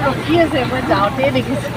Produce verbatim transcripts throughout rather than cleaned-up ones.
ৰখি আছে, মই যাওঁতে দেখিছো।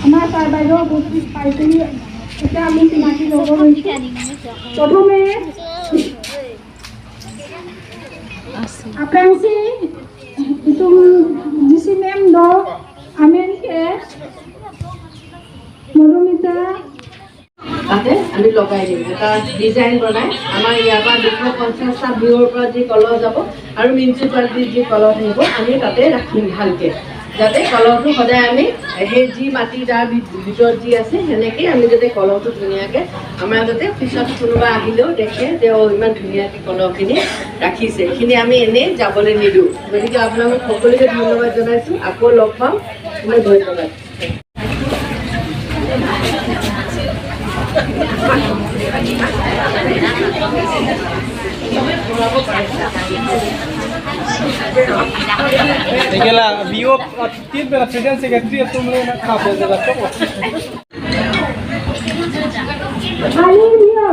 আমাৰ ছাৰ বাইদেউ উপস্থিত পাইছেহি। এতিয়া আমি চিনাকি ল'ব লৈছো। প্ৰথমে aphrangsi itum D C ma'am do, amen ke Madhumita. তাতে আমি লগাই দিম, এটা ডিজাইন বনাই। আমাৰ ইয়াৰ পৰা দুশ পঞ্চাশটা ভিউৰ পৰা যি কলহ যাব আৰু মিউনিচিপালিটিৰ যি কলহ থাকিব, আমি তাতে ৰাখিম ভালকে, যাতে কলহটো সদায় আমি সেই যি মাটি তাৰ ভি-, ভিতৰত যি আছে, সেনেকেই আমি যাতে কলহটো ধুনীয়াকে, আমাৰ যাতে পিছত কোনোবা আহিলেও দেখে যে, "অ, ইমান ধুনীয়াকে কলহখিনি ৰাখিছে।" এইখিনি আমি এনেই যাবলৈ নিদিওঁ। গতিকে আপোনালোক সকলোকে ধন্যবাদ জনাইছো। আকৌ লগ পাম। ধন্যবাদ। Tinggal lah, view, uh, tin bela president secretary itu mulai nak kabel jalan tu. Haleluya.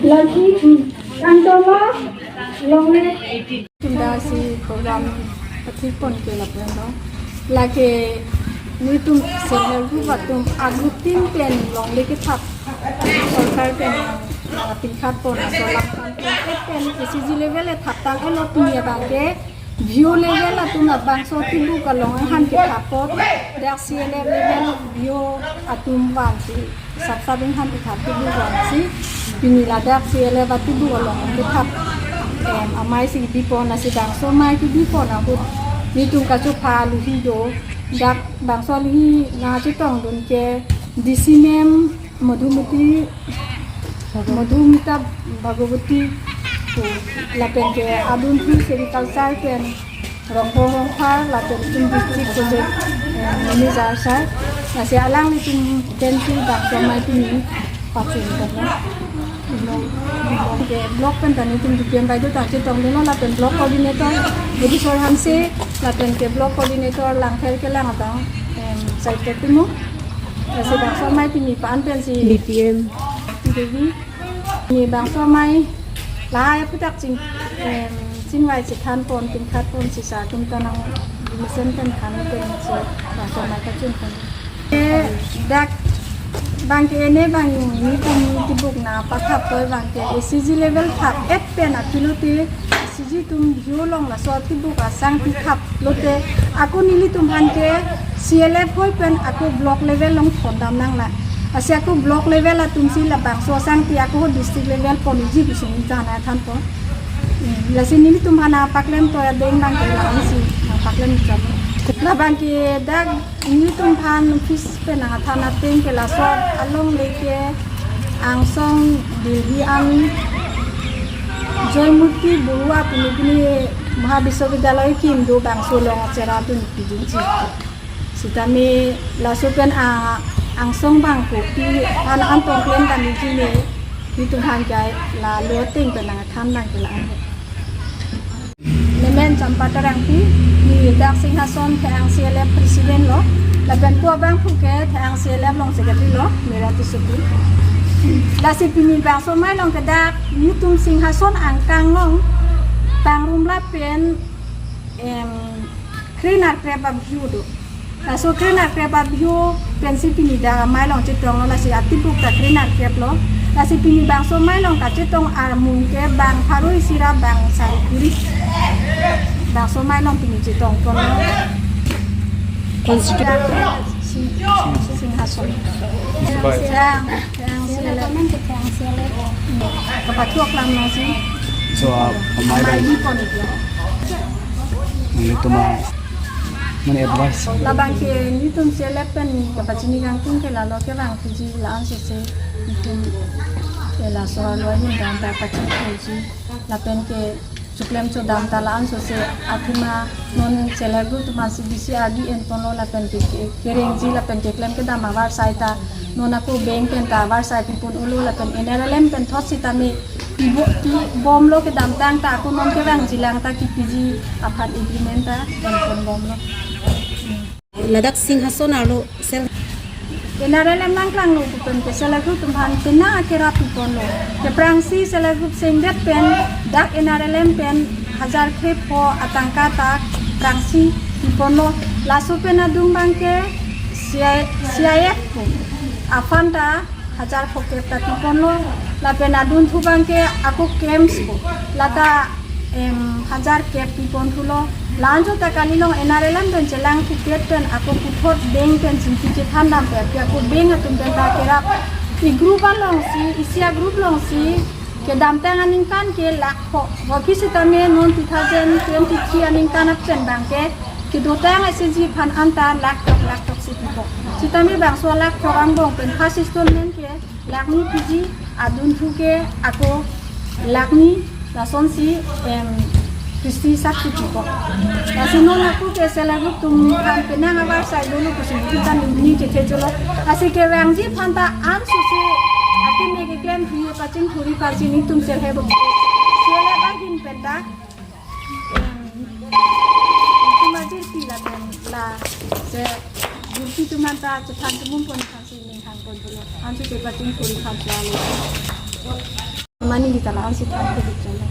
Lagi, hmm, kantong lo, long leg. Tunda si program pathik pon ke lapen lo. Lake nelitum self help group atum agutin pen longle kethap sorkar pen, ah, pinkhat pon aso lam pen pen S C G level le thap tang elo pini abang ke V O level atum labangso tibuk along han kethap pon dak C L F level V O atum vansi sap sap inghan kethap tibuk vansi pini ladak C L F atibuk along kethap, em, amei si bipon, lasi bangso amei kebipon ahut nelitum kachopha aluhi do, dak bangso aluhi nangchetongdun ke D C ma'am Madhumati, Madhumita Bhagawati pu, lapen ke adun thu sericulture pen Rongbong Rongphar lapen itum district project, eh, manager sir. Lasi alanglitum pensi bangso amei pini pachun kona. Block, block ke block pen ta nelitum D P M baideo ta chetongdunlo lapen block coordinator Budiswar Hanse lapen ke block coordinator Langther Kelang abang, em, side timo. Lasi bangso amei pini pa-an pensi B P M Devi. Pini bangso amei lahai aphuthak ching, em, chingvai chethan pon, pinkhat pon, sisa atum ta nang mesen pen than pen si bangso amei kachun pon. Eh, dak abang ke ene abang nelitum tibuk na pathap poi abang ke S C G level thap et pen aphi lote S C G atum V O along laso tibuk asang pi thap lote ako nelitum aphan ke C L F hoi pen ako block level along thondam nanglang. Lasi ako block level atum si labangso asang pi ako ho district level pon uji bising jana than pon. Hmm, lasi nelitum aphan apaklem to adeng abang ke la-an si apaklem jam. Labang ke dak nelitum aphan office pen nangthan ateng ke laso alongle ke angsong Delhi an Joymurti Baruah pini pini Mahabiswavidyalay kim do bangso along chera dun pidunji. Sitame laso pen a angsong abang kopi aphan an tongklem damji ne nelitum aphan jai lalo ateng pen nangthan abang ke la-an. Nemen Champa Terangpi, ne dak Singhason Thang C L F President lo, lapen pu abangphu ke Thang C L F along Secretary lo, Mira Tissopi. Lasi pini bangso amei along ke dak nelitum Singhason angkang along pangrum lapen em, krenerkrep abihyu do. Laso krenerkrep abihyu pensi pini dak amei along chetonglo, lasi atipuk ta krenerkrep lo. Lasi pini bangso amei along kachetong amung ke bang pharo isi ra bang sari kuri. Bangso amei along pini chetongponlo. Constitute. Sing-, Singhason. Municipal. Yang, yang selek. Yang selek. Kapathuak lam nasi. So, uh, amei amei along. Di pon itu. Nelitum, uh, mane advice. Labang ke nelitum selek pen kapachini kangtung ke lalo kevang thuji la-an sese nelitum ke laso alohin dam ta pachini thuji lapen ke choklem chodam ta la-an sese athema non selek atum aphansi bisi agi enponlo lapen ke, ke, kerengji lapen keklem kedam avarsai ta non ako bank pen ta avarsai pipon-olo lapen N R L M pen thot sitame pibo-, pibomlo kedamtang ta ako non kevangjilang ta kipiji aphan agreement ta enponbomlo. Ladak Singhason arlo sel N R L M nangklanglo pu pen ke selek atum aphan penang akerap piponlo. Ke aphrangsi selek atum sengdet pen dak N R L M pen hajar krepho atangka ta aphrangsi piponlo. Laso pen adung abang ke C I, C I F pu aphan ta hajar phokep ta piponlo, lapen adunthu abang ke ako camps ko, lata, em, hajar kep piponthulo. La-anchot ta kalilong N R L M pen chelang ticket pen ako puthot bank pen chingki chethan dam pen ke ako bank atum pen ta kerap. I group alongsi, isi a group alongsi kedamtang aningkan ke lakh pho. Aphi sitame non two thousand twenty-three aningkan apchen abang ke kedotang S H G aphan anta lakh throk lakh throksi pipo. Sitame bangso lakh throk angbong pen first installment ke lakh ni piji, adunthu ke ako lakh ni, lasonsi, em, Christi sakhi pipo. Lasi non ako ke selek atum aphan penang avarsai dolo pusi kita nini chethe cholo. Lasi kevangji aphan ta an sese akeme keklem hui pachingthuri pachini atum selek atum. Selek ahin pen ta Itum ajirpi lapen la se jirpi atum anta chethan tumum pon aphansi ning hangpon pulo. Ansi ke pachingthuri aphan solo. Mane kita la-ansi than ke bicara.